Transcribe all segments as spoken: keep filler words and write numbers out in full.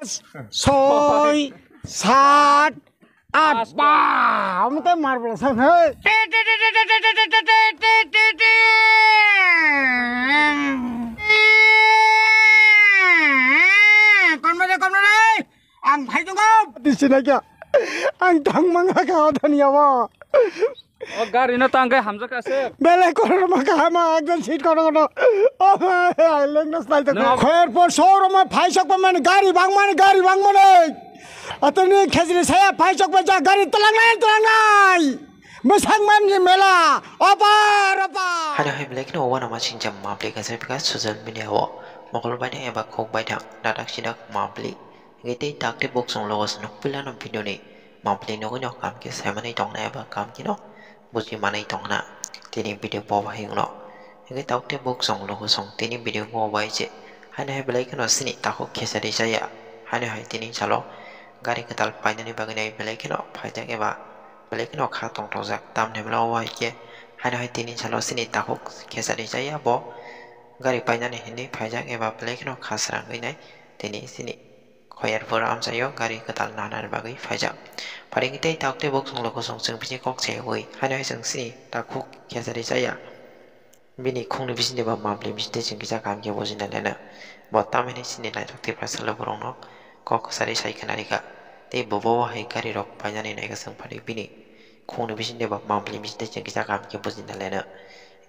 Soi, sat, at. Ba, omo tei marbla san hai. Konmare, konmare. Ang phai tongo. Di sinai kya? Ang thang mangha kha othani abo. O gari no tang khe hamjak kha se. Belai korokma kaham, ekdom seat kono kono. O bhai, lengno slai to. No. Khairpur showroom o phaisok pa mani gari bang mani, gari bang mani. Atoni khejri saya phaisok pa ja gari talang nai, talang nai. Bwsang mani mela, obar, obar. Hano hai belai kheno wana ma singjak mapli kaisa bika social media o. Mokol bai thang eba khok bai thang, dadak sidak mapli. Hingke tei takte bok chwng logo se nukpilano video ni mapli nugui no kaham khe saimanwi tongna eba kaham kheno buji manwi tongna tini video bo bai wngno. Hingke takte bok chwng logo chwng tini video bo bai je haino hai belai kheno chini takhuk khesari chaya. Haino hai tini salo gari kwtal painani bagwi nai belai kheno phaijak eba belai kheno kha tongthokjak. Tamni hwnba o hai khe haino hai tini salo chini takhuk khesari chaya bo gari painani hinwi phaijak eba belai kheno kha srangwi nai tini chini Khairpur amchaio gari kwtal nana bagwi phaijak. Pharingwi tei takte bok chwng logo chwng chwng bisi kok chaywi haino hai chwng chini takhuk khesari chaya. Bini khungni bisingtwi ba mapli bisingtwi chwng kisa kaham khe bujina leno. Bo tamhinwi chini naithok Tiprasa lukurokno kok kwcharwi sai khna rikha. Tei bo bo hai gari rok painani naikha chwng phari bini khungni bisingtwi ba mapli bisingtwi chwng kisa kaham khe bujina leno.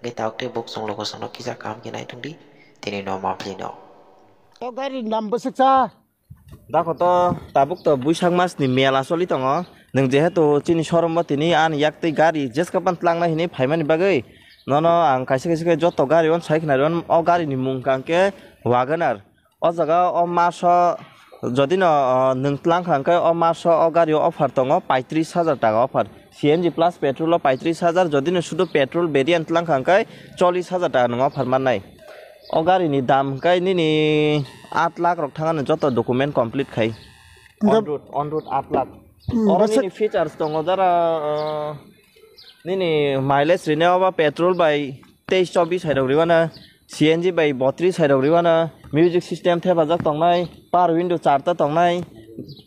Hingke takte bok chwng logo chwngno kisa kaham khe naithokdi tini no mapli no. O gari ni dam bwswksa. Dakho to tabuk to Buisak mas ni mela choli tongo. Nwng jehetu chini showroom o tini ani yak twi gari jeska pan tlangnai hinwi phaimani bagwi nono ang kaisa kaisa khe joto gari on sai khna ron. O gari ni mung kang khe Wagon R. O jaga o maso jodi no, ah, nwng tlang kha hwnkhe o maso o gari o offer tongo paitris hajar taka offer. C N G plus petrol o paitris hajar, jodi no sudu petrol variant tlang kha hwnkhe chollis hajar taka nwng offer mannai. O gari ni dam hwnkhe nini aat lakh rok thangano joto document complete khai. Hwnkhe on road, on road aat lakh. Hmm, oro basa- nini features tongo jara, uh, nini mileage rine obo petrol bai teis chobis hai rok riwano, C N G bai botris hai rok riwano, music system thepajak tongnai, power window charta tongnai,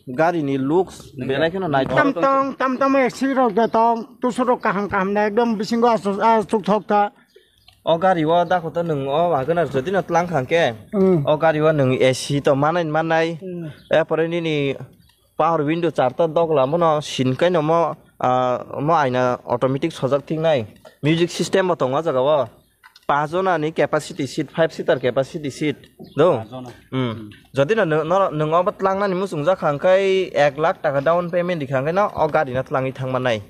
gari ni looks belai kheno naithok. Tam tong, tam tamo A C rok de tong, tusuk rok kaham kaham na ekdom bisingo asuk, asuk thok ta. O gari o dakho to nwng o Wagon R jodi no tlang kha hwnkhe, hmm, o gari o nwng A C to manai manai. Hmm. Erpore nini power window charta dogla mono sin kai no mo, ah, mo aina automatic sojak thik nai. Music system bo tongo o jaga o. Paanch jona ni capacity seat, five seater capacity seat. Do? Paanch jona. Hmm. Hmm. Jodi no nw-, nw-, nwng obo tlang nani muchung jak kha hwnkhe ek lakh taka down payment rikha hwnkhe no o gari no tlangwi thang mannai.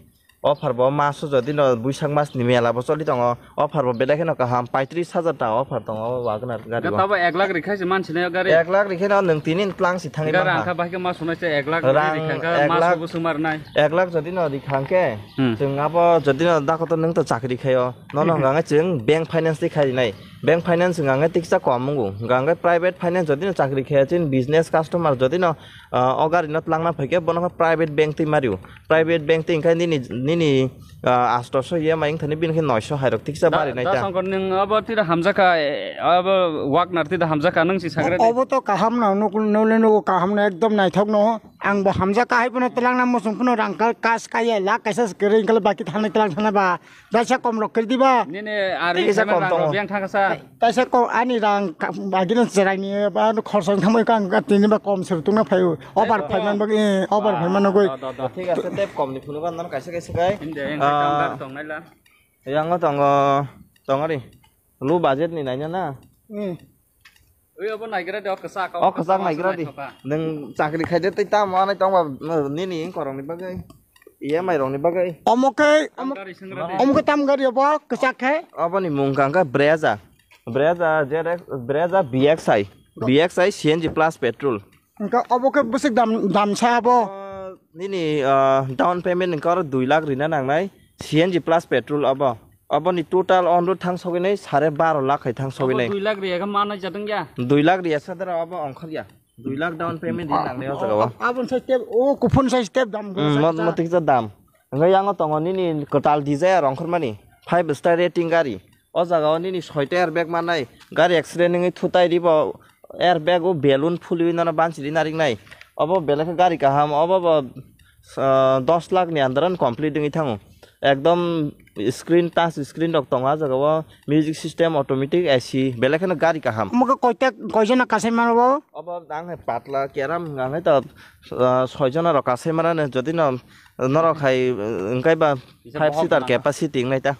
Offer bo maso jodi no Buisak mas ni mela bo choli tongo. Offer bo belai kheno kaham, paitris hajar taka offer tongo o Wagon R gari bo. Tabo ek lakh rikha se mansinai o gari. Ek lakh rikha no nwng tini tlang si thangwi mankha. Rang kha bahai khe mas hwnai se ek lakh rang rikha kha ek lakh maso bo sumarnai. Ek lakh jodi no rikha hwnkhe, hmm, chwng abo jodi no dakho to nwng to chakri khai o. Nono hwnkha hwnkhe chwng bank finance twi khai rinai. Bank finance hwnkha hwnkhe tiksa kom wngo. Hwnkha hwnkhe private finance jodi no chakri khai o, chini business customer jodi no, ah, o gari no tlangna phai khe bono khe private bank twi mario. Private bank twi hwnkhe nini, nini, ah, astoso E M I wngthani bini khe noiso hai rok tiksa bari nai ta. Da Songkor nwng abo tira hamjakha, eh, abo Wagon R tira hamjakha nwng si sagra de. Obo to kaham no, nuk-, nole nugo kaham no ekdom naithok no. Ang bo hamjakha hai phano twlangna muchung phano rang ka-, kas kaiya lakh kaisa se kwrwi hwnkhe baki thanai twlang thana ba. Kaisa kom rok kwrwi di ba. Nini army tei kaisa payment kom rang tongo. Rok biyang thangkha sa. Kaisa ko ani rang ka-, agini chwraini ba ano khorsa wng thangbai kha, ang tini ba kom se rwtwkna phai o. Over phai man bagwi, eh, over phai man bagwi. Do, do, do. Thik ase, tei kom ni phunukgo nang kaisa kaisa kai. Hindi, yang ah, kam tongnai la. Yang tongo, tongo ri. Low budget ni naina na. Hmm. Ui, obo naigra de, o kwchak, o kwchak naigra di. Nwng chakri khaide tei tamo anai tongba, nini korokni bagwi. E M I rokni bagwi. Omo khe, omo, omo khe tam gari obo, kwchak khe? Oboni mung kha hwnkhe Brezza. Brezza, Z X, Brezza B X I. B X I C N G plus petrol. Hwnkhe obo khe bwswk dam, dam sa abo? O, nini, ah, down payment hwnkhe oro dui lakh rina nangnai, C N G plus petrol obo. Oboni total on road thang sogwi nai sare baro lakh hai thang sogwi nai. Obo dui lakh riya khe manai jatong ya? Dui lakh riya sadara obo ongkhor ya. Dui lakh down payment din nangnai o jaga o. Aboni sai step, o kuphun sai step dam. Hmm, mo-, motik ja dam. Hwnkhe yango tongo nini kwtal Dzire ongkhormani. Five star rating gari. O jaga o nini soita airbag mannai. Gari accident wngwi thutai ribo. Airbag o balloon phulwi nono bansiri narik nai. Obo belai khe gari kaham, obo bo, ah, dos lakh ni under o complete wngwi thango. Ekdom screen, touch screen rok tongo ah jaga o, music system, automatic, A C, belai kheno gari kaham. Omo khe koita, koijona kasai mano bo? Obo ang hai patla keram hwnka hwnkhe to, ah, soijona rok kasai mano, jodi no norok hai, ah, hwnkhe ba five seater capacity wngnai ta.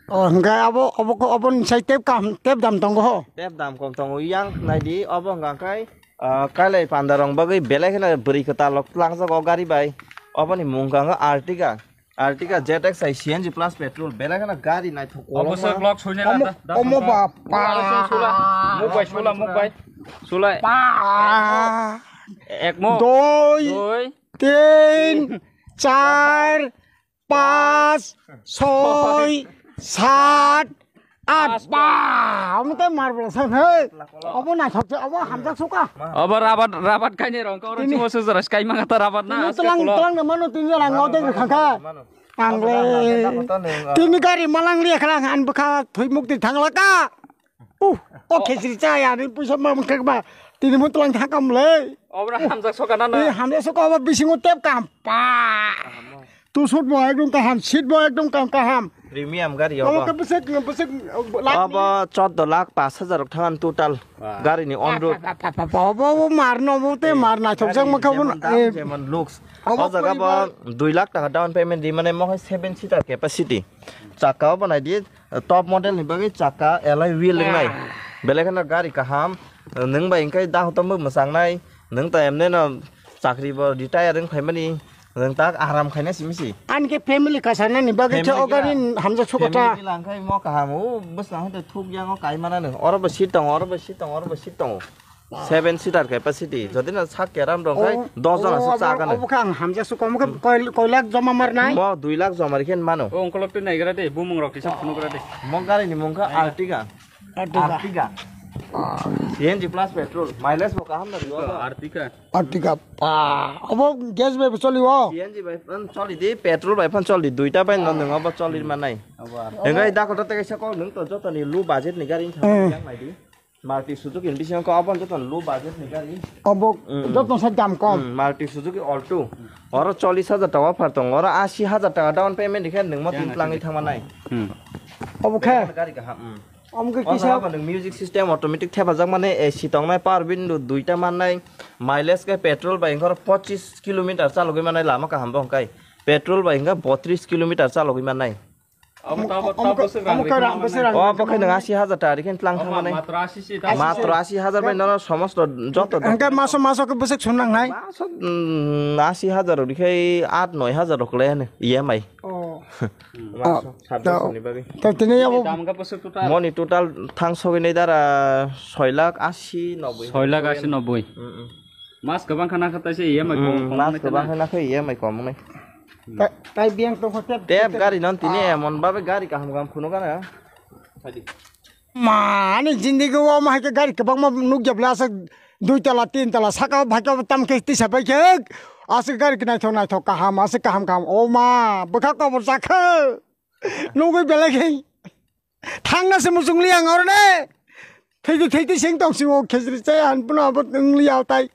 Oh, hwnkhe abo, obo, obo ni sai tep kam, tep dam tongo ho? Tep dam kom tongo, yang nai di, obo hwnka khe, ah, kailai panda rok bagwi belai kheno bwrwi kwtal rok twlangjago gari bai. Oboni mung hwnka khe Ertiga. Ertiga Z X I C N G plus petrol, belai kheno gari naithok kolokma. Obo se vlog soinai na. Omo, da, da, omo da. Ba, ba. Sula, sula. Muk bai, sula, muk bai. Sula. Ba. Ek mo. Doi. Doi. Tin. Char. Pas. Soi. Sat. At ba, omo tei marble san he. Obo naithok se, obo hamjak suka. Obo rabat, rabat kaini rong kau rong chimo se jora sky manga ta rabat na. Tini aske telang, kulo. Telang na mano tini jora ngau dek khangkha. Ang le. Tini gari malang liya khala ang bwkha thwi mukti thangla ka. Uh, o khesri cha ya ni puisa ma mukha ba. Tini mo telang thangkam le. Obo hamjak suka na na. Eh, hamjak suka obo bisingo tep kam pa. Tusut bo ekdom kaham, seat bo ekdom kam kaham. Premium gari obo. Obo ke besek, besek, uh, lakh. Obo chordo lakh pash hajar rok thangan total. Wah. Gari ni on road. Pa, pa, pa, pa, obo, obo mar no, obo te mar na, chok jak ma kha bo na. Jemon dam, eh. Jemon looks. Obo o jaga bo poribar. Dui lakh taka down payment di mane mo hai seven seater capacity. Chakka obo nai di, top model ni bagwi chakka alloy wheel wngnai. Wah. Belai kheno gari kaham. Nwng bai hwnkhe da hotom bo mwchang nai. Nwng ta emne no chakri bo retire wng phaimani. Nwng tak aram khaina simi si. Ani khe family kasarnani bagwi khe o gari hamjak suka ta. Family langkhai mo kaham o bwswng hwnkhe thuk yango kai mananw. Oro bo seat tongo, oro bo seat tongo, oro bo seat tongo. Seven seater capacity. Jodi no sak keram rong khai oh, dos jona oh, se abo, chagano. Obo khe ang hamjak suka, omo khe koi, koi lakh joma mar nai? Mo dui lakh joma rikhe mano. O ungkolok twi naigra de, bumung rok kisa phunugra de. Mo gari ni mung kha Ertiga. Ertiga. Ertiga. C N G plus petrol. Mileage bo kaham na rio. Ertiga. Ertiga. Pa. Obo gas bai bo choli o? C N G bai phan choli di, petrol bai phan choli di. Duita bai no nung obo choli manai. Obo Ertiga. Engai da kota tege sa ko nung to joto ni low budget ni gari thang yang mai di. Maruti Suzuki ni bisingo ko obo joto low budget ni gari. Obo mm, joto sa dam kom. Mm, Maruti Suzuki Alto. Oro chollish hajar taka offer tongo. Oro ashi hajar taka down payment rikhe nung mo tin tlang thang manai. Hmm. Obo khe. Gari kaham. Mm. Omo khe o kisa jaga bo nwng music system automatic thepajak mani, A C tongnai, power window duita mannai, mileage khe petrol bai wngkha pochis kilometer chalogwi mannai lama kaham bo hwnkhe, petrol bai wngkha botris kilometer chalogwi mannai. Omo, omo, omo khe rang bwswk rang. O bo khe nwng ashi hajar taka rikhe tlang thang mani. Matro ashi hajar bai nono somosto joto. Hwnkhe maso maso khe bwswk sum nangnai? Maso, mm, ashi hajar rikhe aat noi hajar rok le E M I. Oh. Maso, ah, sabbish ni bagwi. Ta tini abo dam ga bwswk total? Moni total thang sogwi nai dara soi lakh ashi noboi. Soi lakh ashi noboi. Mm, mm. Mas kwbang khana kha taise E M I kom, mm, kom mas kwbang khana kha E M I kom nai. Ta, tai biyang tong kha tep, tep tep. Gari non tini ah, emon babe gari kaham kaham phunuk gana. Phadi. Ma, ani jindigi o ma hai khe gari kwbangma nukya bwle aswk dui tala, tin tala, saka o bhai khe tam khe tisa bai khe aswk gari khe naithok naithok kaham, aswk kaham kaham. O ma, bwkha kobor cha khe. Nugwi belai khe thangna se muchung li ang oro ne. Theidi theidi sing tong sing o khejri chai han puno abo wng li ya tai.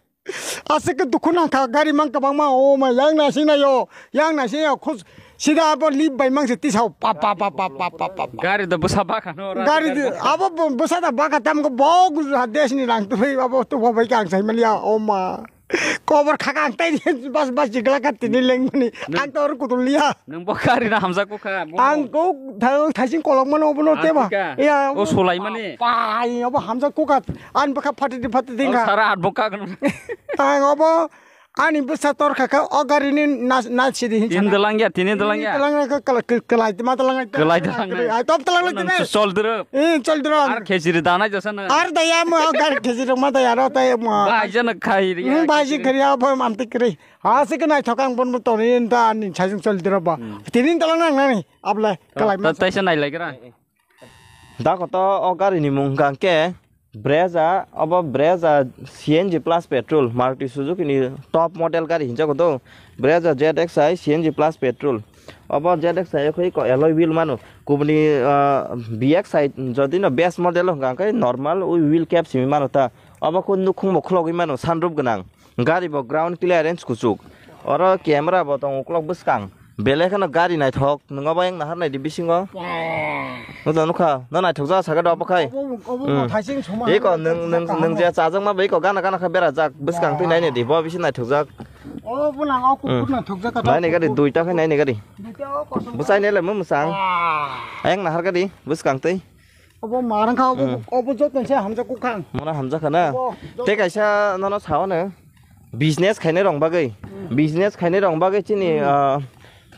Aswk khe dukhu nang kha, gari mang kwbangma, o ma, yang naising naio, yang naising naio, khus, sida abo lip bai mang se tisao, pa, pa, pa. Gari do bwsa bakha no, ora gari gari do, abo bo-, bwsa da bakha tam ko bo gu ha desh ni rang tu bai abo tu bo bai kang sai mali ya, o ma. Kobor kha kang tai bas bas jigla ka tini leng mani, ang to oro kutul liya. Nang bo gari na hamjak ko kha, bo. Ang ko thang thaising kolok mano obo no teba. Iya, o solai mani. Pa, iya, obo hamjak ko kha, ang bwkha phati di phati di kha. Sara at bo kha. Ang obo Ani bwsa tor kha khe o gari ni nas, nas sidi hin. Tin sana. Dalang ya, tini dalang ya. Dalang ya, kala, kala, kala, ma dalang ya. Kala dalang ya. Ai, top dalang ya, tini. Chol dro. Eh, chol dro. Ar khejiri danai jasa na. Ar da ya mo, o gari khejiri ma da ya, ro ta ya mo. Ba jana khai ri. Hmm, ba ji khari ya, bo mam tik ri. Ha, se ke nai thokang bon mo to ni da ni chajung chol dro ba. Hmm. Tini dalang nang nani, abla, kala ma. Ta, ta, ta, sa nai lai kra. Da koto o gari ni mung hwnkha khe Brezza, obo Brezza C N G plus petrol, Maruti Suzuki ni top model gari hinjago do. Brezza Z X I C N G plus petrol. Obo Z X I khoi ko alloy wheel mano. Kubuni, ah, B X I jodi no base model hwnkha khe normal wheel cap simi mano ta. Obo khe nukhung bo khulogwi mano, sunroof gwnang. Gari bo ground clearance kuchuk. Oro camera bo tongo uklok bwskang. Belai kheno gari naithok. Nwng obo yang nahar naidi bisingo. Nukha, nukha. No naithok jak saka do obo khai. Obo, obo Hmm. Thaising soma Eko hai nwng, nwng, saka nwng hamo. Je chajakma bai eko gana, gana kha berajak. Bwskang twi naini di. Bo bisi naithok jak. Obo nang o kukur Hmm. Naithok jak ka. Naini gari duita khai naini gari. Duita o kosom. Bwsai nele mo mwsang. Ah. Ayang nahar gari bwskang twi. Obo marang kha, obo, Hmm. Obo joto se hamjak kukhang. Mona hamjak khana. Obo joto Te kaisa nono sao no. Business khainai rong bagwi. Hmm. Business khainai rong bagwi chini, Hmm. Ah,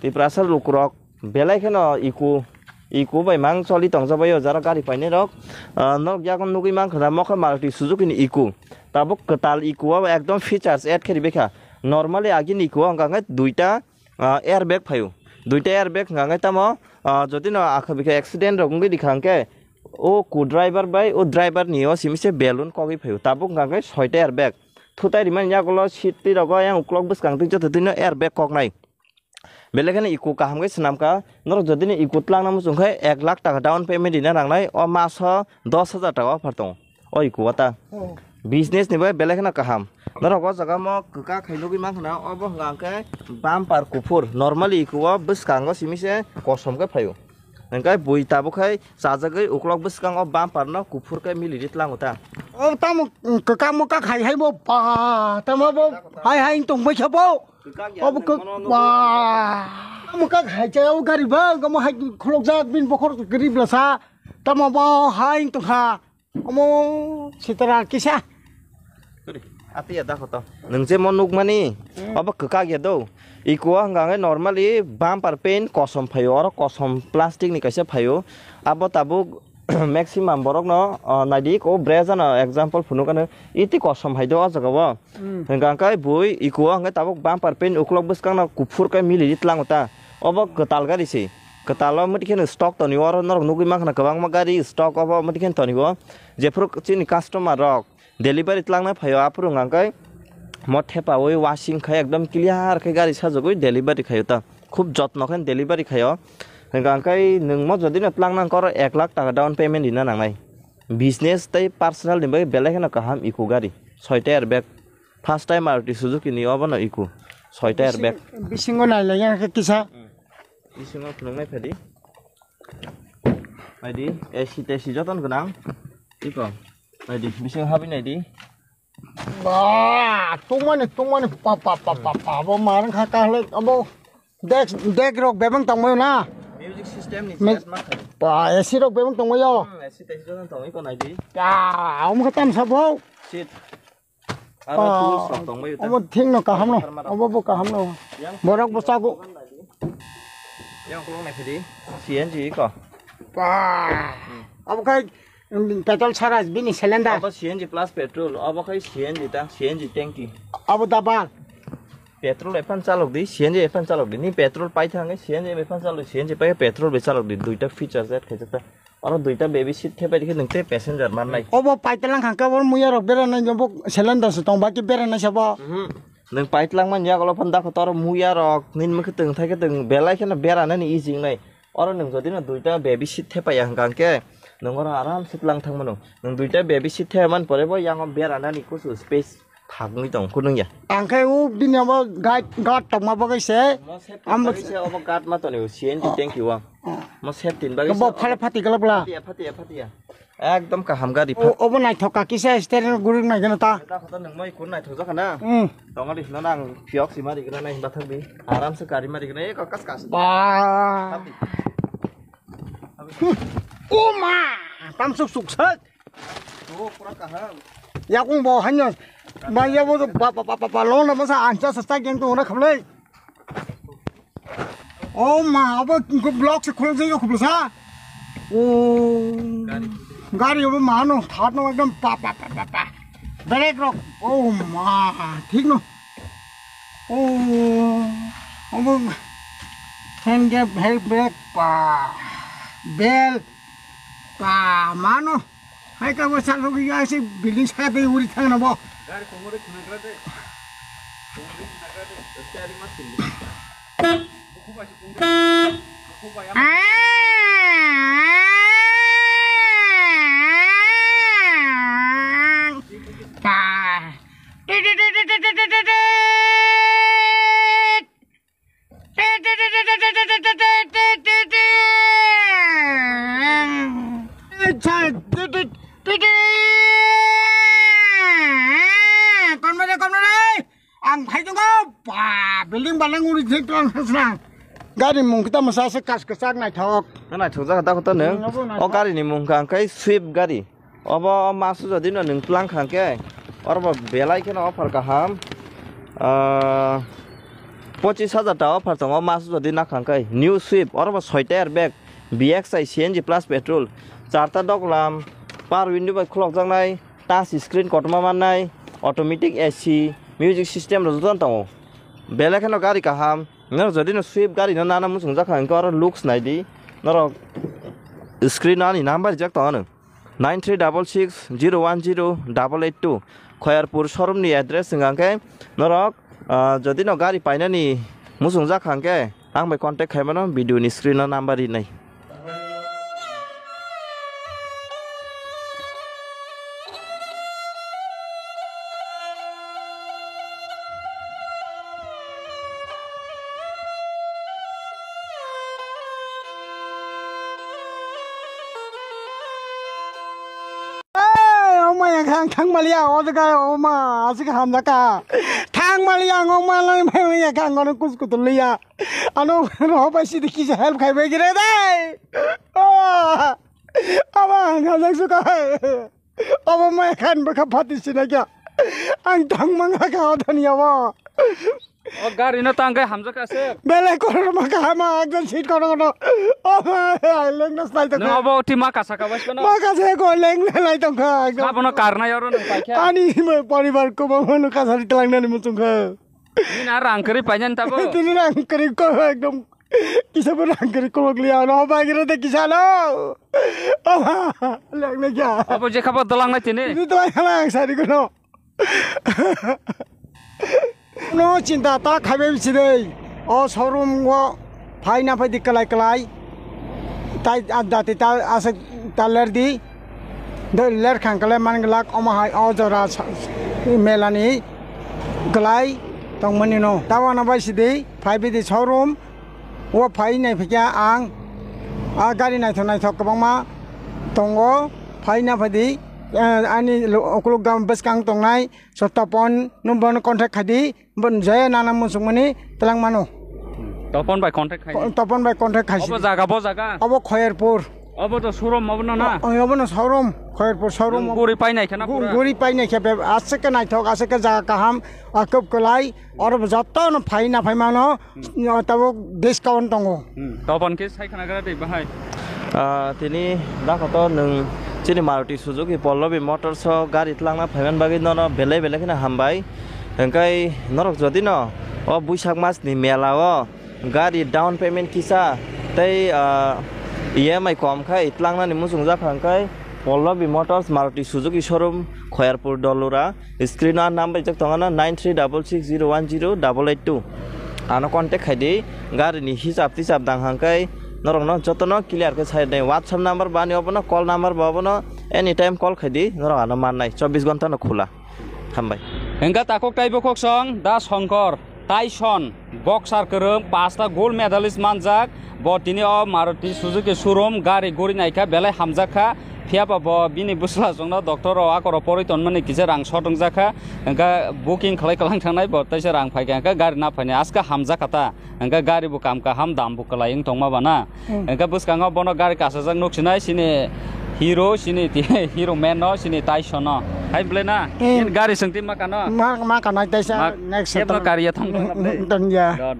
Tiprasa lukurok belai kheno iku, iku bai mang choli tongjabaio jara gari painai rok. Ah, nok yago nugwi mang khana mokha Maruti Suzuki ni iku. Tabuk kwtal iku o ekdom features add khe ribikha. Normally agini iku o hwnkha khe duita, ah, airbag phaio. Duita airbag hwnkha khe tamo, ah, jodi no akha bikha accident rok wngwi rikha hwnkhe o ku driver bai o driver ni o simi se balloon kogwi phaio. Tabuk hwnkha khe soita airbag. Thutai rimani yagulo seat twi rogo yang uklok bwskang twi joto twi no airbag koknai. Belai kheno iku kaham khe swnam kha. Norok jodi ni iku tlangna muchung khe ek lakh taka down payment rina nangnai, o maso dos hajar taka offer tongo o iku o ta. Oh. Business ni bai belai kheno kaham. Norok o jaga mo kwkak khai nugwi mankha na, obo hwnka hwnkhe bumper kuphur. Normally iku o bwskango simi se kosom khe phaio. Hwnkhe bui tabuk khai chajagwi uklok bwskango bumper no kuphur khe miliri tlango ta. O tamo kwkak mwkak hai hai bo pa, tamo bo hai hai tong bai khe bo. Kwkak ya Obo nwng kwk-, bono nukwi ba. Omo kak hai chaya o gari ba, omo hai khulokjak, bini bokhor kwrwi blasa. Tamo bo hai wng tongkha. Omo sitara kisa. Sorry, ati ya dakho to. Nwng je mo nukmani, Hmm. Obo kwkak ya do. Iko hwnka hwnkhe normally bumper paint kosom phaio, oro kosom plastic ni kaisa phaio. Abo tabuk maximum borokno, o, naidi, ko bre jana example phunukano, iti kosom hai do o jaga o. Hmm. Hwnkha khe bui iko hwnkhe tabuk bumper paint uklok bwskangno kuphur khe miliri tlango ta. Obo kwtal gari se. Kwtalo mwtwi kheno stock tonio, oro norok nugwi mankha kwbangma gari stock obo mwtwi kheno tonio. Jephuru chini customer rok delivery tlangnai phaio, aphuru hwnkha khe mo thepaui washing khai ekdom clear khe gari sajagwi delivery khaio ta. Khub jotno khe delivery khaio. Hwnkha khe nwng mo jodi no tlang nang khe oro ek lakh taka down payment rina nangnai. Business tei personal ni bagwi belai kheno kaham iko gari. Soita airbag. First time Maruti Suzuki ni obo no iko. Soita airbag. Bising-, bisingo nai lai ya khe kisa. Bisingo phunuknai phadi. Naidi, A C te A C joton gwnang. Iko. Naidi, bising habi naidi. Ba, tungmani, tungmani, pa, pa, pa, pa, pa, bo marang kha kahle, abo. Deck, deck rok bebang tongmai na? Music system ni Me-, set ma khayo. Ba, A C rok bebang tongmai yo. Hmm, A C te joto tongwi ko naidi. Ya, omo khe tamsa bo. Seat. Aro Ah, tools rok tongmai ta. Omo thing no kaham no. Omo bo kaham no. Yang Borok bo sago. Yang kolong nai phidi. C N G ko. Ba. Hmm. Abo khai, um, petrol sara bini cylinder. Abo C N G plus petrol. Abo khai C N G ta, C N G tanki. Abo double. Petrol ephano chalok di, C N G ephano chalok di. Ni petrol pai thangwi C N G ephano chalok di, C N G pai petrol bai chalok di. Duita features add khaijak ta. Oro duita baby seat thepai di khe nwng tei passenger mannai. Obo paitlang hangka bo muya rok beranai bo cylinder se tong baki beranai sabo. Mhm. Nwng paitlang man yagulo phan dakho toro muya rok nini mwkhwtwng thai khe twng belai kheno beranani easy wngnai. Oro nwng jodi no duita baby seat thepaiya hwnkha hwnkhe nwng oro aram se tlang thang mano. Nwng duita baby seat thepai man pore bo yango beranani kusu space thagwi tong khunung ya. Ang khe o bini abo guide, guard tongma bagwi se. Mo safety bagwi se obo guard ma tonwi C N G tanki o. Oh. Mo safety bagwi se. Bo phale phati kala bla. Phatiya, phatiya, phatiya. Ekdom kaham gari. O, obo naithok kha kisa steering gurung nai gana ta. Ta khoto nwng moi kun naithok jakha na. Hmm. Tongo di hino nang phiok si mari gana nai hinba thang di. Aram se gari mari gana e kakas kas. Ba. Thang di. O ma, tam suk suk suk. O pura kaham. Yakung bo hanyo. Ba ya bo ba ba ba ba ba lo na masa ancha sa sa geng to na khamlai. Oh ma, abo block se khulok jai khulok sa. Oh. Gari. Gari abo mano, thar no ekdom pa pa pa pa pa. Brake rok. Oh ma, thik no. Oh. Abo hand gap, hand brake pa. Bel pa mano. Hai ka bo sal rok ya se building sa de uri thang na bo. Gari kongore khuna gra de. Kongore khuna gra de. Steering ma sin. Buku ba si kongore. Buku ba ya. Ang phai tongo, ba, building balang uri thik tong sasna. Gari mung kita masa se kas kesak naithok. Na naithok jaga ta kota nung. Nabo naithok. O gari ni mung kha angkai Swift gari. Obo masu jodi no nung tlang kha angke. Oro bo belai kheno offer kaham. Ah, pochis hajar ta offer tongo masu jodi na kha angkai. New Swift, oro bo soita airbag, B X I C N G plus petrol, charta doglam, power window bai khulok jaknai. Touch screen kotorma mannai, automatic A C, music system rok jotono tongo. Belai kheno gari kaham. Norok jodi no Swift gari no nana muchungjak kha, hwnkhe oro looks nai di. Norok screen o ani number rijak tongo ano, nine three double six zero one zero double eight two. Khoyarpur showroom ni address wngkha khe norok, ah, jodi no gari painani muchungjak kha, hwnkhe ang bai contact khai mano video ni screen o number rinai. Ei, o maya kha ang thang maliya, o jaga o ma, aswk hamjak kha. Thang maliya ang o ma lang maya kha ang ono kus kutul liya. Ano roho bai sidi kisa help khai bai gire dai. Oh, aba ang hamjak suka. Aba maya khan bwkha phati sina kya. Ang thang mangha kha o thani abo. O gari no tang khe hamjak kha se. Belai korma kaham, ekdom seat kono kono. O ma, lengna slai to. Nang abo uthi ma kasa ka bai kono. Ma kasa ko lengna lai tong kha ekdom. Abono karna yoro nang pai kha. Ani poribar ko ba mano kasa ri tlang nani muchung kha. Ni na rang kari pai nan tabo. Tini rang kari ko ekdom. Kisa bo rang kari ko liya no bai gre de kisa no. O ma, lengna kya. Abo je khabo dolang na tini. Ni to ai khala ang sari kono. No chinta ta khaibai bisi dei. O showroom o phai na phai di kalai kalai. Tai adda ti ta aswk ta ler di. Dei ler khang kalai man glak omo hai o jora sa-, mela ni kalai tongmani no. Ta wana bai si dei phai bi di showroom. O phai nai phikya ang a gari naithok naithok kwbangma tongo, phai na phai di, eh, ani lo-, ukuluk gam bwskang tongnai so Topon, nung bono contact khai di, bo jaya nana muchungmani twlang mano. Topon bai contact khai di. Topon bai contact khai si. Obo jaga, bo jaga? Obo Khoyerpur. Obo to showroom, obo no na? O, obo no showroom, Khoyerpur showroom. Nung guri pai nai khe na pura? Guri pai nai khe, be-, aswk khe naithok, aswk khe jaga kaham, akwk kwlai. Oro bo joto no phai na phai mano, hmm, tabuk discount tongo. Hmm. Topon khe sai khna gra de bahai. Ah, tini dakhato nwng chini Maruti Suzuki Pallavi Motors o gari twlangna phaiman bagwi nono belai belai kheno hambai. Hwnkhe norok jodi no o Buisak mas ni mela o gari down payment kisa tei, ah, E M I kom khai twlangnani muchungjak kha hwnkhe Pallavi Motors Maruti Suzuki showroom Khoyarpur Dolura. Screen o number rijak tongo na nine three double six zero one zero double eight two. Ano contact khai di, gari ni hisab tisab dang hangkai norok no joto no clear khe sai nai. WhatsApp number bani obono, call number bo obono, anytime call khai di, norok ano man nai, chobbish ghonta no khula. Hambai. Hingka takhuk tai bukhuk song Da Shankar, Tyson, boxer kwrwng, pasta gold medalist manjak, bo tini o Maruti Suzuki showroom gari guri naikha, belai hamjak kha. Phiya ba bo bini bwsla chwngno doctor rok akoro porwi tonmani kisa rang short wngjak kha, hwnkhe booking khlai kwlang thangnai bo teisa rang phai kha, hwnkhe gari na phainai aska hamjak kha ta, hwnkhe gari bo kam kaham dam bo kwlai wng tongma bana. Hmm. Hwnkhe bwskango bono gari kasajak nuk sinai sini Hero, sini ti-, Hero Man no, sini Tyson no. Hai bwle na? Hmm. Yen gari swngti ma kano? Ma, ma kanai teisa. Ma, next kebno kariya thong tong ya. Do, do.